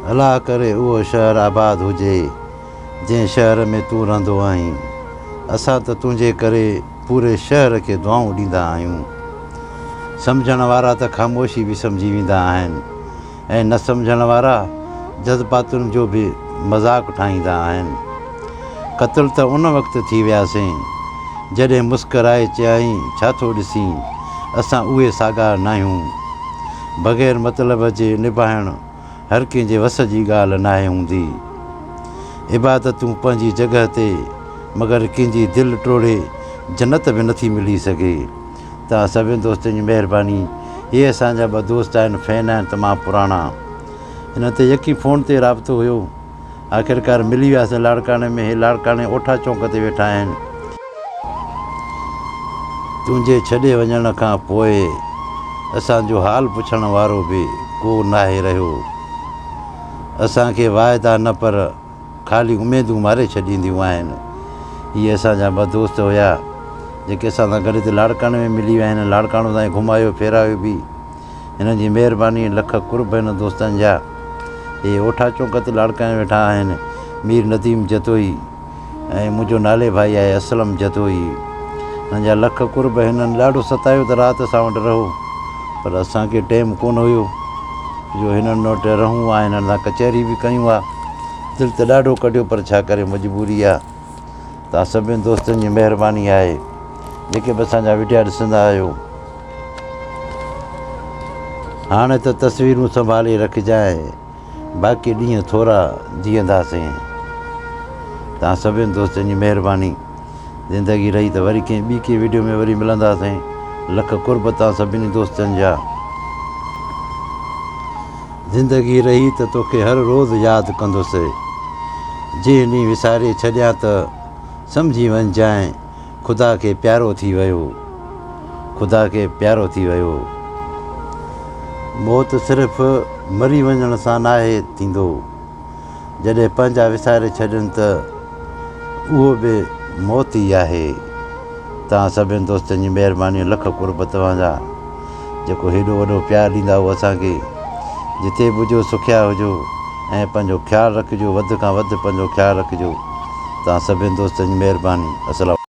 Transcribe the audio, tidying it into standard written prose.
الله ڪري اهو شهر آباد هجي، جنهن شهر ۾ تون رهندو آهين. اسان ته تنهنجي ڪري پوري شهر کي دعائون ڏيندا آهيون. سمجهڻ وارا ته خاموشي به سمجهي ويندا آهن ۽ نه سمجهڻ وارا جذباتن جو به مذاق ٺاهيندا آهن. قتل ته ان وقت ٿي وياسين، جڏهن مسڪرائي چيائين ڇا ٿو ڏسين، اسان اهي ساڳا ناهيون. بغير مطلب جي نڀائڻ هر ڪنهن جي وس جي ڳالهه ناهي هوندي. عبادتون پنهنجي جڳهه تي مگر ڪنهن جي دل ٽوڙي جنت به نٿي ملي سگهي. توهان سڀني دوستن جي مهرباني. هي اسان جا ٻه دوست آهن فين آهن تمام پراڻا. هنن تي يڪي فون تي رابطو هيو. آخرڪار ملي وياسين لاڙڪاڻي ۾ هي لاڙڪاڻي اوٺا چونڪ تي ويٺا آهن. تنهنجي ڇڏي وڃڻ کان پوء اسان جو حال پڇڻ وارو به ڪو ناهي رهيو. اسان کي واعدا نه پر خالي اميدون ماري ڇڏينديون آهن. هي اسان جا ٻه دوست هيا جيڪي اسان سان گڏ هتي لاڙڪاڻي ۾ ملي ويا آهن. لاڙڪاڻو تائين گهمايو ڦيرايو به. هنن جي مهرباني لک قرب هن دوستن جا. هي اوٺا چونڪ تي لاڙڪاڻي ويٺا آهن. مير نديم جتوئي ۽ منهنجو نالي ڀائي آهي اسلم جتوئي. هنن جا لک قرب هنن ڏاڍو ستايو ته رات اسان وٽ رهو پر اسان کي ٽيم ڪونه هيو جو هنن وٽ رهون ها هنن سان ڪچهري به ڪيون ها. دل ته ڏاڍو ڪڍيو پر ڇا ڪري مجبوري آ. توهان سڀني دوستن جي مهرباني آهي جيڪي به اسان جا وڊيا ڏسندا آهيو. هاڻي ته تصويرون سنڀالي رکجانء، باقي ڏينهن ٿورا جيئنداسين. توهان سڀني دوستن جي مهرباني. زندگي رهي ته وري ڪنهن ٻي ڪنهن وڊيو ۾ وري ملنداسين. لک قرب توهان سڀني دوستن جا. زندگي رهي ته توکي هر روز ياد ڪندس. جنهن ڏينهن وساري ڇڏيان ته سمجهي وڃجانء. خدا کي پيارو ٿي ويو، خدا کي پيارو ٿي ويو. موت صرف مري وڃڻ سان ناهي ٿيندو، جڏهن پنهنجا وساري ڇڏين ته اهو به موت ئي آهي. توهان سڀني دوستن جي مهرباني لک قرب توهان جا جيڪو هيڏو وڏو پيار ڏيندا هو اسان کي. جتي به هجو سکيا هجو ۽ پنهنجو خيال رکجو وڌ کان وڌ پنهنجو خيال رکجو. توهان سڀني دوستن جي مهرباني. السلام.